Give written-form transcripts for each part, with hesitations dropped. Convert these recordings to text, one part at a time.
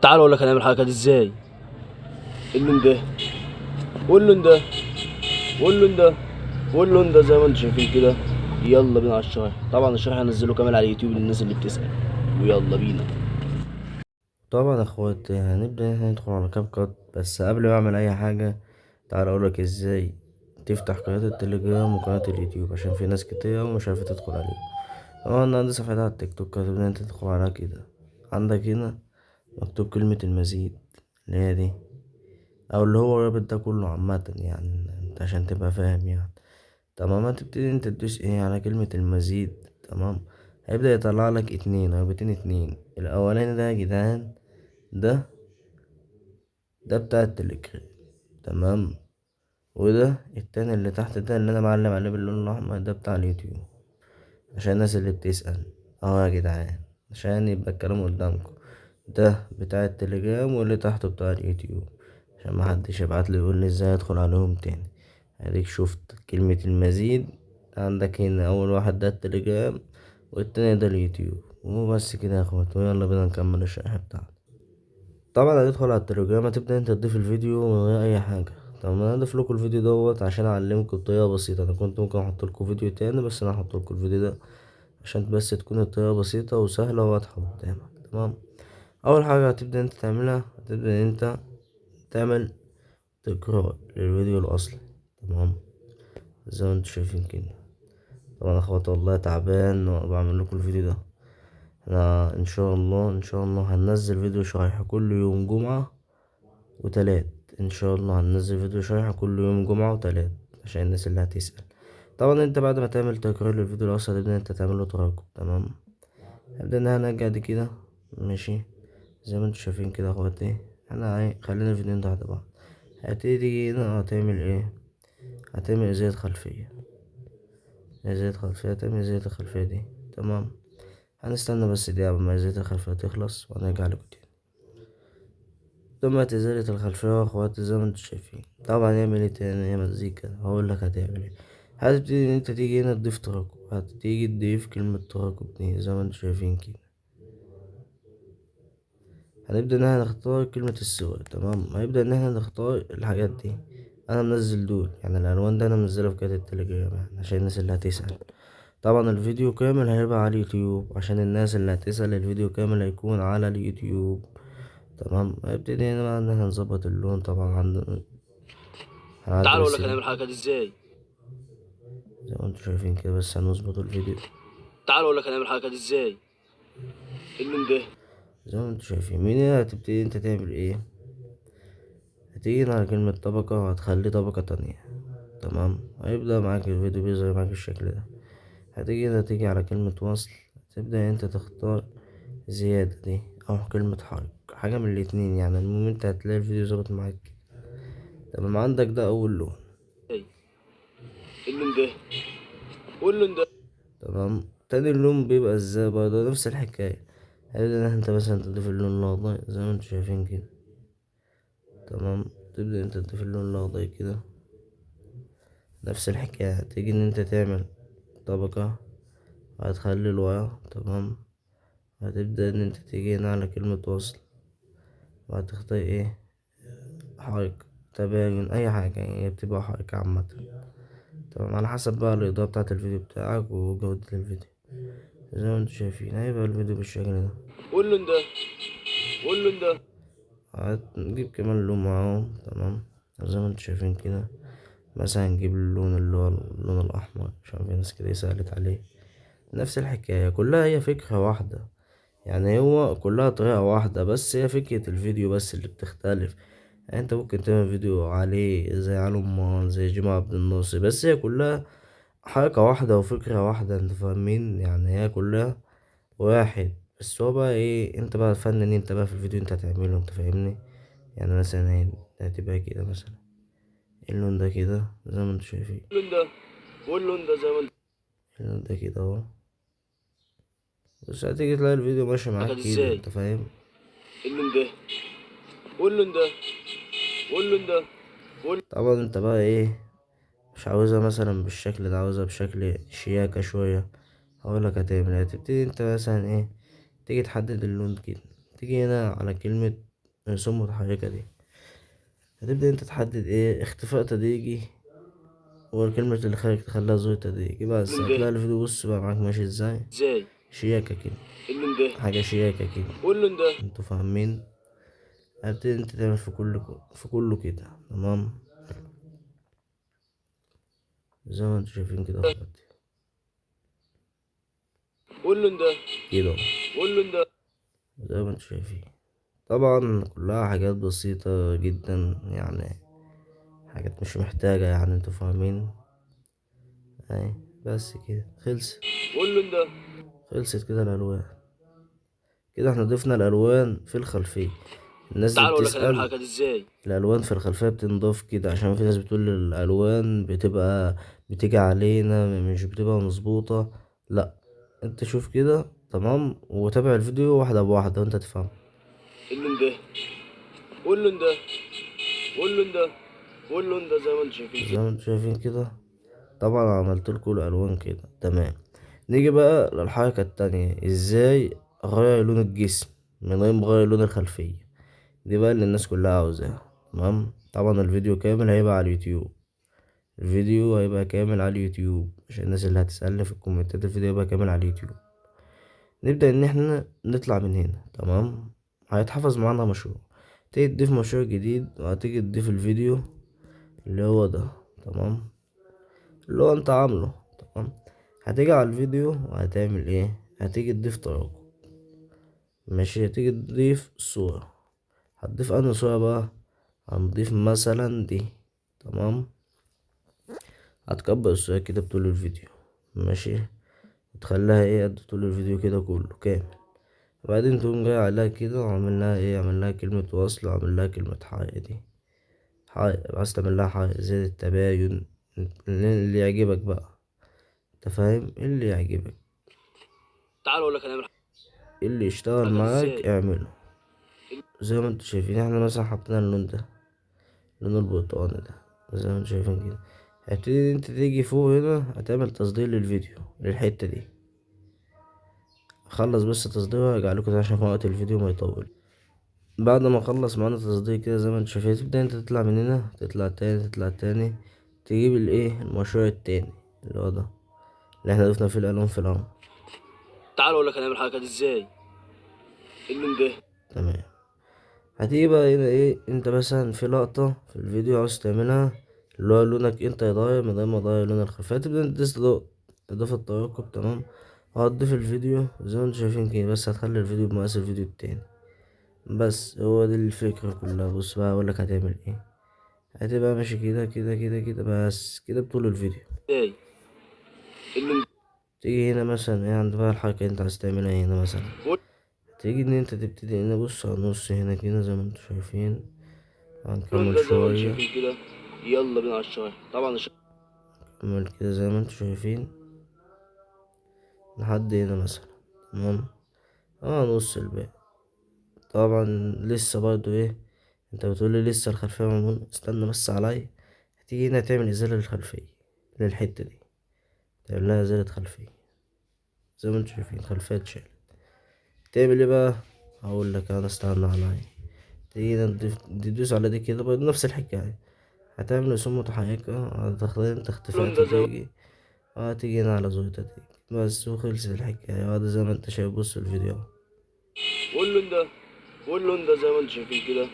تعالوا اقول لك هنعمل الحركة دي ازاي. اللون ده واللون ده واللون ده واللون ده زي ما انتم شايفين كده. يلا بينا على الشرح. طبعا الشرح هنزله كامل على اليوتيوب للناس اللي بتسأل، ويلا بينا. طبعا يا اخواتي هنبدأ إن احنا ندخل على CapCut، بس قبل ما اعمل اي حاجة تعال اقولك ازاي تفتح قناة التليجرام وقناة اليوتيوب، عشان في ناس كتير ومش عارفة تدخل عليه. طبعا انا عندي صفحة على التيك توك، هتبدأ انت تدخل عليها كده. عندك هنا مكتوب كلمة المزيد اللي هي دي، او اللي هو الرابط ده كله عامة، يعني انت عشان تبقى فاهم يعني. تمام، هتبتدي انت تدوس ايه على كلمة المزيد. تمام، هيبدأ يطلع لك اتنين، رابطين اتنين. الاولاني ده يا جدعان ده بتاع التليجرام، تمام، وده التاني اللي تحت ده اللي انا معلم عليه باللون الاحمر ده بتاع اليوتيوب، عشان الناس اللي بتسأل. يا جدعان عشان يبقى الكلام قدامكم، ده بتاع التليجرام واللي تحته بتاع اليوتيوب، عشان ما حدش يبعت لي يقول لي ازاي ادخل عليهم تاني. اديك شفت كلمة المزيد عندك هنا، اول واحد ده التليجرام والتاني ده اليوتيوب. وبس كده يا اخوات، ويلا بينا نكمل الشرح بتاعنا. طبعا هتدخل على التليجرام، هتبدأ انت تضيف الفيديو من غير اي حاجة. طب انا هضيف لكم الفيديو دوت عشان اعلمكم بطريقة بسيطة. انا كنت ممكن احط لكم فيديو تاني، بس انا هحط لكم الفيديو ده عشان بس تكون الطريقة بسيطة وسهلة وواضحة قدامك. تمام، اول حاجة هتبدأ انت تعملها، هتبدأ انت تعمل تكرار للفيديو الاصلي. تمام، زي ما انتم شايفين كده. طبعا يا اخواتي والله تعبان وبعمل لكم الفيديو ده. انا ان شاء الله هننزل فيديو شرح كل يوم جمعة وتلات. ان شاء الله هننزل فيديو شرح كل يوم جمعة وتلات عشان الناس اللي هتسأل. طبعا انت بعد ما تعمل تكرار للفيديو الاصلي هتبدأ انت تعمله تراكم. تمام، هبدأ ان انا ارجع دي كده، ماشي زي ما انتم شايفين كده يا اخواتي. احنا ايه، خلينا الفيديوهين تحت بعض. هتيجي تيجي هنا هتعمل ايه، هتعمل ازالة خلفية، ازالة خلفية، هتعمل ازالة الخلفية دي. تمام، هنستنى بس دقيقة قبل ما ازالة الخلفية تخلص وهنرجع لكم تاني. تمت ازالة الخلفية يا اخواتي زي ما انتم شايفين. طبعا هنعمل ايه تاني يا مزيكا، هقول لك هتعمل ايه. هتبتدي ان انت تيجي هنا تضيف تراكم، هتيجي تضيف كلمة تراكم دي زي ما انتم شايفين كده. هنبدأ ان احنا نختار كلمة الصور. تمام، هيبدأ ان احنا نختار الحاجات دي. انا منزل دول، يعني الالوان ده انا منزلها في قناة التليجرام يعني عشان الناس اللي هتسأل. طبعا الفيديو كامل هيبقى على اليوتيوب، عشان الناس اللي هتسأل الفيديو كامل هيكون على اليوتيوب. تمام، هنبتدي هنا بقى ان احنا نظبط اللون. طبعا هنعدل تعالوا اقول لك السيري. هنعمل الحركة دي ازاي. زي ما انتم شايفين كده، بس هنظبط الفيديو. تعالوا اقول لك هنعمل الحركة دي ازاي. اللون ده زي ما انتم شايفين. من هنا هتبتدي انت تعمل ايه، هتيجي هنا على كلمة طبقة وهتخليه طبقة تانية. تمام، هيبدأ معاك الفيديو بيظهر معاك بالشكل ده. هتيجي هنا تيجي على كلمة وصل، هتبدأ انت تختار زيادة دي او كلمة حرك، حاجة من الاتنين يعني. المهم انت هتلاقي الفيديو ظابط معاك. تمام، عندك ده اول لون. اللون ده واللون ده. تمام، تاني لون بيبقى ازاي برضه نفس الحكاية. هتبدأ ان انت مثلا تضيف اللون الاخضر زي ما انتم شايفين كده. تمام، تبدأ انت تضيف اللون الاخضر كده، نفس الحكاية. هتيجي ان انت تعمل طبقة، هتخلي الورا. تمام، هتبدأ ان انت تيجي هنا على كلمة وصل وهتختار ايه، حركة، تباين، اي حاجة يعني، هي بتبقى حركة عامة. تمام، على حسب بقى الإضاءة بتاعة الفيديو بتاعك وجودة الفيديو. زي ما انتم شايفين هيبقى الفيديو بالشكل ده. واللون ده واللون ده. هنجيب كمان لون معاهم. تمام، زي ما انتم شايفين كده. مثلا نجيب اللون اللي هو اللون الأحمر عشان في ناس كده سألت عليه. نفس الحكاية كلها هي فكرة واحدة، يعني هو كلها طريقة واحدة، بس هي فكرة الفيديو بس اللي بتختلف. يعني انت ممكن تعمل فيديو عليه زي علي أمان، زي جمال عبد الناصر، بس هي كلها حركة واحدة وفكرة واحدة، انت فاهمين يعني، هي كلها واحد. بس هو بقى ايه، انت بقى فنن انت بقى في الفيديو انت هتعمله، انت فاهمني. يعني مثلا هي هتبقى كده، مثلا اللون ده كده زي ما انتوا شايفين، اللون ده واللون ده زي ما انت اللون ده كده اهو. بس هتيجي تلاقي الفيديو ماشي معاك أخد كده، ازاي؟ انت فاهم. اللون ده واللون ده واللون ده وال- طبعا انت بقى ايه، مش عاوزها مثلا بالشكل ده، عاوزها بشكل شياكة شوية. هقولك هتعمل ايه. هتبتدي انت مثلا ايه، تيجي تحدد اللون كده، تيجي هنا على كلمة رسوم متحركة دي. هتبدأ انت تحدد ايه، اختفاء تدريجي، والكلمة اللي خارج تخليها ظهور تدريجي بس. اللون ده. هتلاقي الفيديو بص بقى معاك ماشي ازاي، ازاي، شياكة كده، اللون ده، حاجة شياكة كده، واللون ده، انتوا فاهمين. هتبتدي انت تعمل في كله كده، تمام، زي ما انتوا شايفين كده يا اخواتي واللون ده، كده اهو، واللون ده، زي ما انتوا شايفين. طبعا كلها حاجات بسيطة جدا، حاجات مش محتاجة، انتوا فاهمين اهي. بس كده خلصت، واللون ده، خلصت كده الألوان. كده احنا ضفنا الألوان في الخلفية. الناس اللي تعالوا اقول لك هنعمل بتسأل الحركة دي ازاي. الألوان في الخلفية بتنضاف كده، عشان في ناس بتقول الألوان بتيجي علينا مش بتبقى مظبوطة. لا انت شوف كده، تمام، وتابع الفيديو واحدة بواحدة وانت تفهم. اللون ده، واللون ده، واللون ده، واللون ده، زي ما انتوا شايفين زي ما انتوا شايفين كده. طبعا عملت لكم الألوان كده، تمام. نيجي بقى للحركة التانية، ازاي اغير لون الجسم من غير ما اغير لون الخلفية. دي بقى اللي الناس كلها عاوزاها، تمام. طبعا الفيديو كامل هيبقى على اليوتيوب، الفيديو هيبقى كامل على اليوتيوب عشان الناس اللي هتسألني في الكومنتات، الفيديو هيبقى كامل على اليوتيوب. نبدأ ان احنا نطلع من هنا، تمام. هيتحفظ معانا مشروع، تيجي تضيف مشروع جديد، وهتيجي تضيف الفيديو اللي هو ده، تمام، اللي هو انت عامله، تمام. هتيجي على الفيديو وهتعمل ايه، هتيجي تضيف تراكم، ماشي. هتيجي تضيف صورة، هتضيف انهي صورة بقى، هنضيف مثلا دي، تمام. هتكبر الصورة كده بطول الفيديو، ماشي، وتخليها ايه قد طول الفيديو كده كله كامل. وبعدين تقوم جاي عليها كده وعامل لها ايه، عامل لها كلمة وصل، وعامل لها كلمة حرق، دي حرق، عايز تعمل لها حرق زي التباين اللي يعجبك بقى، انت فاهم، اللي يعجبك، تعالوا اقول لك هنعمل اللي يشتغل حاجة معاك ازاي. اعمله. زي ما انتوا شايفين احنا مثلا حطينا اللون ده، اللون البرتقاني ده، زي ما انتوا شايفين كده. هتبتدي انت تيجي فوق هنا، هتعمل تصدير للفيديو للحتة دي. اخلص بس تصدير وارجع لكم تاني عشان وقت الفيديو ما يطول. بعد ما اخلص معانا تصدير كده زي ما انتوا شايفين، تبدأ انت تطلع من هنا، تطلع تاني، تطلع تاني، تجيب الايه، المشروع التاني اللي هو ده اللي احنا ضفنا فيه الالوان في الاول. تعالوا اقول لك هنعمل الحركة دي ازاي. اللون ده، تمام. هتيجي بقى هنا ايه، انت مثلا في لقطة في الفيديو عاوز تعملها اللي هو لونك انت يتغير من غير ما تغير لون الخلفية، تبدأ انت تدوس اضافة تراكم، تمام. وهتضيف الفيديو زي ما انتوا شايفين كده، بس هتخلي الفيديو بمقاس الفيديو التاني بس. هو دي الفكرة كلها. بص بقى هقولك هتعمل ايه، هتبقى ماشي كده كده كده كده بس كده بطول الفيديو. ازاي اللون تيجي هنا مثلا ايه، عند بقى الحركة اللي انت عايز تعملها هنا مثلا، تيجي ان انت تبتدي هنا، بص على النص هنا كده زي ما انتوا شايفين. هنكمل اللون ده زي ما انتوا شوية. شايفين كده. يلا بينا على الشرح. طبعا الشرح نكمل كده زي ما انتوا شايفين لحد هنا مثلا، تمام. نص الباقي طبعا لسه برضو ايه، انت بتقولي لسه الخلفية معمول، استنى بس عليا. هتيجي هنا تعمل ازالة للخلفية للحتة دي، تعمل لها ازالة خلفية زي ما انتوا شايفين، خلفية اتشالت. تعمل ايه بقى، هقول لك انا، استنى عليا. تيجي هنا تدوس على دي كده برضه نفس الحكاية، هتعمل رسوم متحركة، هتختار انت اختفاء اللون ده زي ما تدريجي، وهتيجي هنا على زاوية تدريجي بس، وخلصت الحكاية. وهذا زي ما انت شايف، بص الفيديو اهو. واللون ده، واللون ده زي ما انتوا شايفين كده.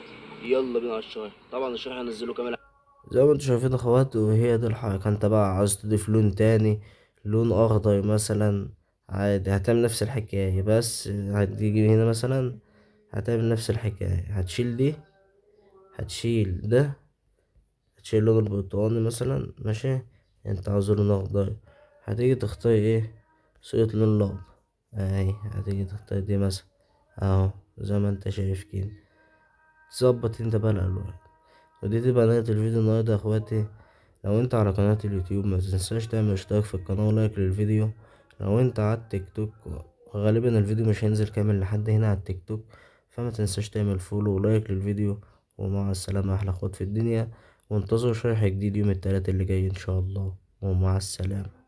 يلا بينا على الشرح. طبعا الشرح هنزله كامل زي ما انتوا شايفين يا اخوات، وهي دي الحركة. انت بقى عاوز تضيف لون تاني، لون اخضر مثلا، عادي هتعمل نفس الحكاية، بس هتيجي هنا مثلا هتعمل نفس الحكاية، هتشيل دي، هتشيل ده، هتشيل اللون البرتقاني مثلا، ماشي، انت عاوز لون اخضر، هتيجي تختار ايه، صورة اللون الاخضر اهي، هتيجي تختار دي مثلا اهو زي ما انت شايف كده. تظبط انت بقى الالوان. ودي تبقى نهاية الفيديو النهاردة يا اخواتي. لو انت على قناة اليوتيوب ما تنساش تعمل اشتراك في القناة ولايك للفيديو. لو انت على التيك توك غالبا الفيديو مش هينزل كامل لحد هنا على التيك توك، فما تنساش تعمل فولو ولايك للفيديو. ومع السلامة احلى اخوات في الدنيا، وانتظروا شرح جديد يوم التلات اللي جاي ان شاء الله. ومع السلامة.